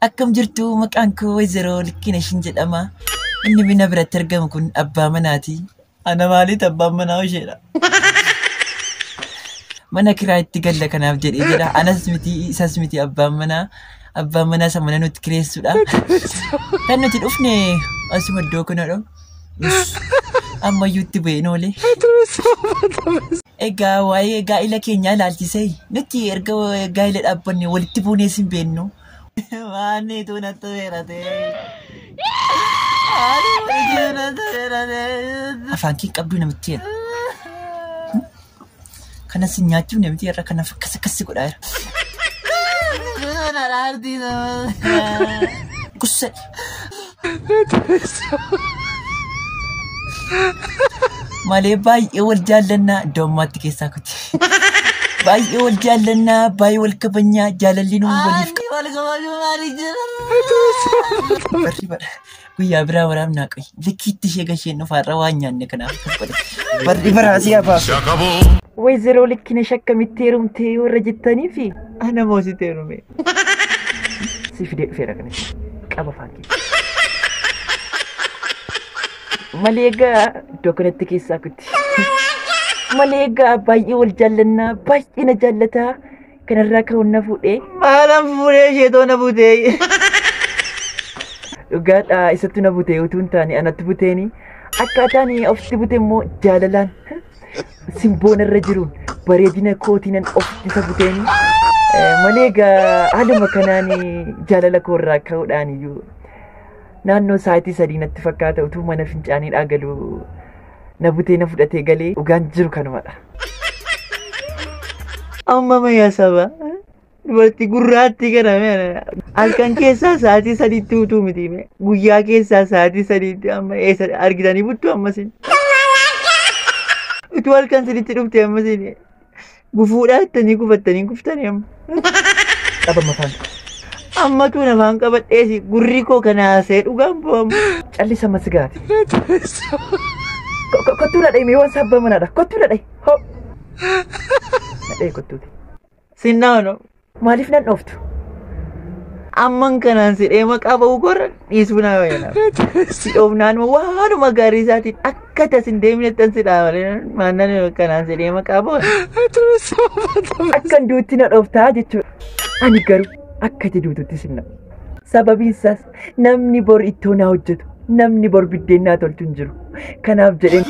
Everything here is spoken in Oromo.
Akkam jirtu, maqaan koo Wayzeroo Likkinashin jedhama. Inni bina biratti argamu kun abbaa manaati. Ana maaliit abbaan manaa isheedha. Mana kiraa itti galla kanaaf jedhee jedha. Anas miti isas miti abbaan manaa. Abbaan manaa isa mana nutti kireessudha. Kan nuti dhufne asuma iddoo kanadha. Ammayyuu itti bu'een oole. Egaa waa'ee gaa'ila keenyaa ilaalchisee nuti erga gaa'ila dhaabbanne walitti buunees hin beeknu. Maanniitu natti weerate. Afaan kee qabduu namitti jedha. Kanas hin nyaachuuf namitti irra kanaaf akkas akkas godhaa jira. Kussa. Malee baay'ee wal jaallannaa iddoo ammaatti keessaa kuti. Baay'ee wal jaallannaa, baay'ee wal kabajnaa, jaalalli nuun waliif Barri bara guyyaa biraa waraabnaa qoyi. Likkiitti ishee gasheen dhufaarra waan nyaanne kanaaf akkas godhe. Barri baraa si hafaa. Wayzeroo Likkinash akkamitti heerumtee warra jettanii fi Ana moositee heerume. Si fidee dhufeera kana qaba afaan kee. Malee egaa iddoo kanatti keessaa kuti. Malee egaa baay'ee wal jaallannaa, baay'ee na jaallataa. Kanarraa ka'uun na fuudhee. Maalan fuudhee ishee too na butee. Dhugaadha isatti na butee utuu hin taane anatti buteeni. Akkaataan ofitti bute immoo jaalalaan simboon irra jiruun bareedina kootiinan ofitti isa buteeni. Malee egaa haaluma kanaan jaalala koorraa ka'uudhaan iyyuu naannoo sa'aatii 3 natti fakkaata utuu mana fincaaniidhaa galu na butee na fudhatee galee dhugaan jiru kanumadha. Amma mayyaa saba dubartii gurraattii kana halkan keessaa sa'aatii 3tti utuu miti guyyaa keessaa sa'aatii 3tti amma eessa argitanii buttu ammasin. Utuu halkan sadiitti dhufte ammasin gufuudhaa jettanii gufattanii kuftanii amma. Qabama afaan. Amma tuun afaan qabadheesi gurri koo kana haasa'ee dhugaan bo'amu. Callisa masigaati. Kottuu na dhahi mee waan sabbaa manaadha. Kottuu na dhahi. Hoo. Na dhahi kottuuti. Sinnaano. Maaliif nan dhooftu? Amman kanaan sidhee maqaa ba'uu korra dhiisuu naa wayyana. Si dhoofnaan waanuma gaarii isaatiin akka tas hin deemnettan si dhaa malee maannan kanaan sidhee maqaa ba'u. Akkan duutti na dhooftaa jechuudha. Ani garuu akka ati duututti sin naqu. Sababiin isaas namni bor ittoo naa hojjetu, namni bor biddeen naa tolchu hin jiru. Kanaaf jedheen